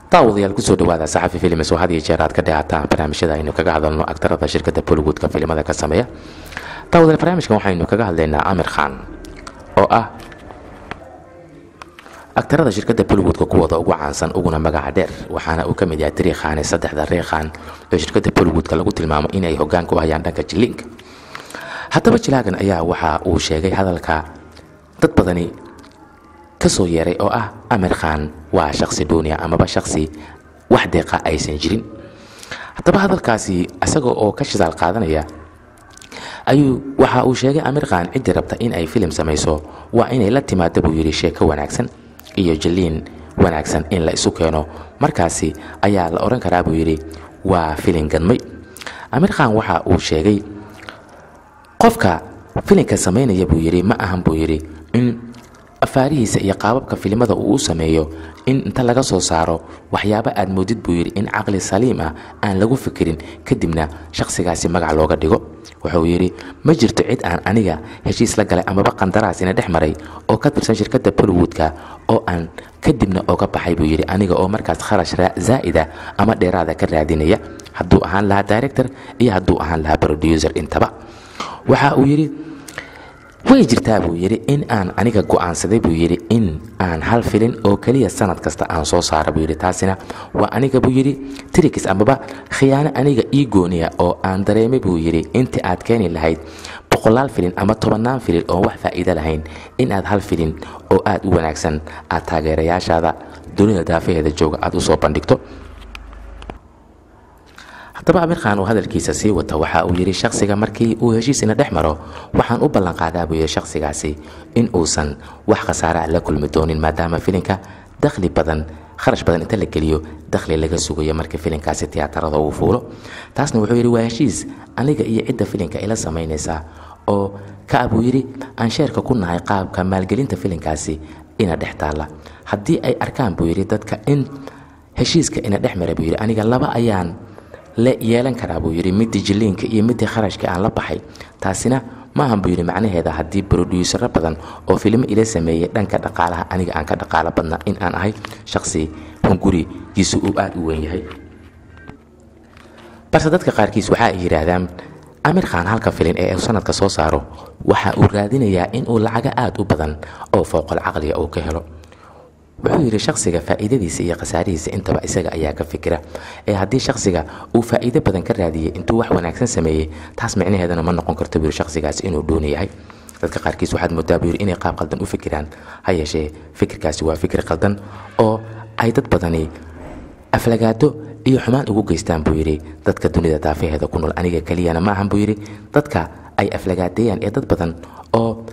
Daawadayaal, kusoo dhawaada Saxafi Films oo had iyo jeer aad ka dheehataan barnaamijyada aynu kaga hadalno aktarada shirkadda Bollywoodka filimada ka sameeya. Daawadayaal, barnaamijkan waxaynu kaga hadlaynaa Amir Khan oo ah aktarada shirkadda Bollywoodka kuwooda ugu caansan uguna magaca dheer, waxaana uu ka mid yahay tariikhaani saddexda reekhan ee shirkadda Bollywoodka lagu tilmaamo inay hoggaanka u hayaan dhanka jiliinka. Haddaba jilaagan ayaa waxa uu sheegay hadalka dad badani kasoo yeeray oo ah Amir Khan waa shaksi duuniya amaba shaksi wax deeqa aysan jirin. Haddaba hadalkaasi isaga oo ka shidaal qaadanaya ayuu waxa uu sheegay Amir Khan ciddii rabta in ay filim samayso waa inay la timaado, buu yidhi, sheeko wanaagsan iyo jiliin wanaagsan in la isu keeno, markaasi ayaa la odhan karaa, buu yidhi, waa filin gadmay. Amir Khan waxa uu sheegay qofka filinka samaynaya, buu yidhi, ma ahan, buu yidhi, in afaarihiisa iyo qaababka filimada uu u sameeyo in inta laga soo saaro waxyaabo aad moodid, buu yidhi, in caqli saliim ah aan lagu fikirin, kadibna shakhsigaasi magac looga dhigo. Wuxuu yidhi ma jirto cid aan aniga heshiis la galay amaba qandaraas ina dhex maray oo ka tirsan shirkadda Bollywoodka oo aan kadibna oga baxay, buu yidhi, aniga oo markaas kharash zaa'ida ama dheeraada ka raadinaya, hadduu ahaan lahaa director iyo hadduu ahaan lahaa producer intaba. Waxa uu yidhi way jirtaa, buu yidhi, in aan aniga go'aansaday, buu yidhi, in aan hal filin oo keliya sanad kasta aan soo saara, buu yidhi. Taasina waa aniga, buu yidhi, tricks amaba khiyaano aniga ii gooniya oo aan dareemay, buu yidhi, intii aad keeni lahayd boqolaal filin ama tobannaan filin oon wax faa'iido lahayn, in aad hal filin oo aad u wanaagsan aad taageerayaashaada dunida daafaheeda jooga aad u soo bandhigto. Haddaba Amir Khan oo hadalkiisa sii wata waxa uu yidhi shakhsiga markii uu heshiisina dhex maro waxaan u ballanqaadaa, buu yidhi, shakhsigaasi in uusan wax khasaara la kulmi doonin, maadaama filinka dakhli badan, kharash badan inta la geliyo, dakhli laga sugayo markii filinkaasi tiyaatarada uu fuulo. Taasna wuxuu yidhi waa heshiis aniga iyo cidda filinka ila samaynaysa oo ka, buu yidhi, aan sheerka ku nahay qaabka maalgelinta filinkaasi ina dhex taalla. Haddii ay arkaan, buu yidhi, dadka in heshiiska ina dhex mara, buu yidhi, aniga laba ayaan la yeelan karaa, buu yidhi, midii jiliinka iyo midii kharashka aan la baxay. Taasina maahan, buu yidhi, macnaheeda haddii broduusaro badan oo filimo ila sameeyey dhanka dhaqaalaha aniga aan ka dhaqaalo badna in aan ahay shaksi hungurigiisu uu aada u weyn yahay. Balse dadka qaarkiis waxa ay yidhaahdaan Amir Khan halka filin ee uu sanadka soo saaro waxa uu raadinayaa inuu lacago aada u badan oo fooqal caqliga uu ka helo. Wuxuu yidhi shakhsiga faa'iidadiisa iyo khasaarihiisa intaba isaga ayaa ka fikira, ee haddii shakhsiga uu faa'iido badan ka raadiyey intuu wax wanaagsan sameeyey, taas micnaheedana ma noqon karto, buu yidhi, shakhsigaasi inuu dhuuni yahay. Dadka qaarkiis waxaad moodaa, buu yidhi, inay qaab qaldan u fikiraan, ha yeeshee fikirkaasi waa fikir qaldan oo ay dad badani aflagaado iyo xumaan ugu geystaan, buu yidhi, dadka dunida daafaheeda ku nool. Aniga keliyana ma ahan, buu yidhi, dadka ay aflagaadeeyaan ee dad badan oo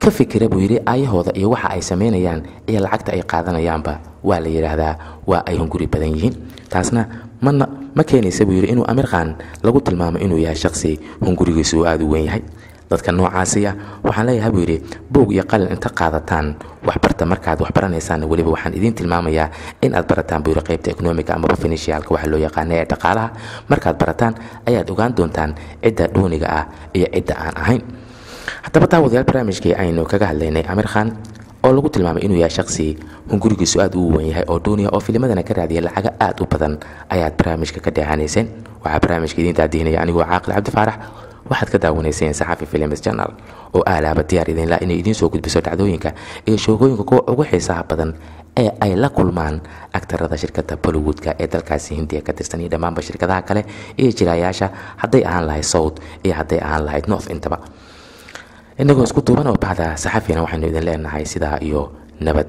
ka fikira, buu yidhi, aayahooda iyo waxa ay samaynayaan iyo lacagta ay qaadanayaanba waa la yidhaahdaa waa ay hunguri badan yihiin. Taasna mana ma keenaysa, buu yidhi, inuu Amir Khan lagu tilmaamo inuu yahay shaksi hungurigiisu uu aada u weyn yahay. Dadka noocaasiya waxaan leeyahay, buu yidhi, buug iyo qalin inta qaadataan waxbarta. Markaad wax baranaysaanna weliba waxaan idiin tilmaamayaa in aad barataan, buu yidhi, qaybta economiga amaba financialka waxa loo yaqaana ee dhaqaalaha. Markaad barataan ayaad ogaan doontaan cidda dhuuniga ah iyo cidda aan ahayn. Haddaba daawadayaal, barnaamijkii aynu kaga hadlaynay Amir Khan oo lagu tilmaamay inuu yahay shaksi hungurigiisu aad ugu weyn yahay oo duuniya oo filimadana ka raadiya lacago aad u badan ayaad barnaamijka ka dheehanayseen. Waxaa barnaamijka idiin daadihinaya anigoo Caaqil Cabdi Faarax. Waxaad ka daawanayseen Saxafi Films Channel oo aalaaba diyaar idinla inay idiin soo gudbiso dhacdooyinka iyo sheegooyinka kuwa ugu xiisaha badan ee ay la kulmaan aktarada shirkadda Bollywoodka ee dalkaasi Hindiya ka tirsan iyo dhammaanba shirkadaha kale iyo jiraayaasha, hadday ahaan lahayd South iyo hadday ahaan lahayd North intaba. Inagoo isku duuban oo baxda Saxafina waxaynu idin leenahay sidaa iyo nabad.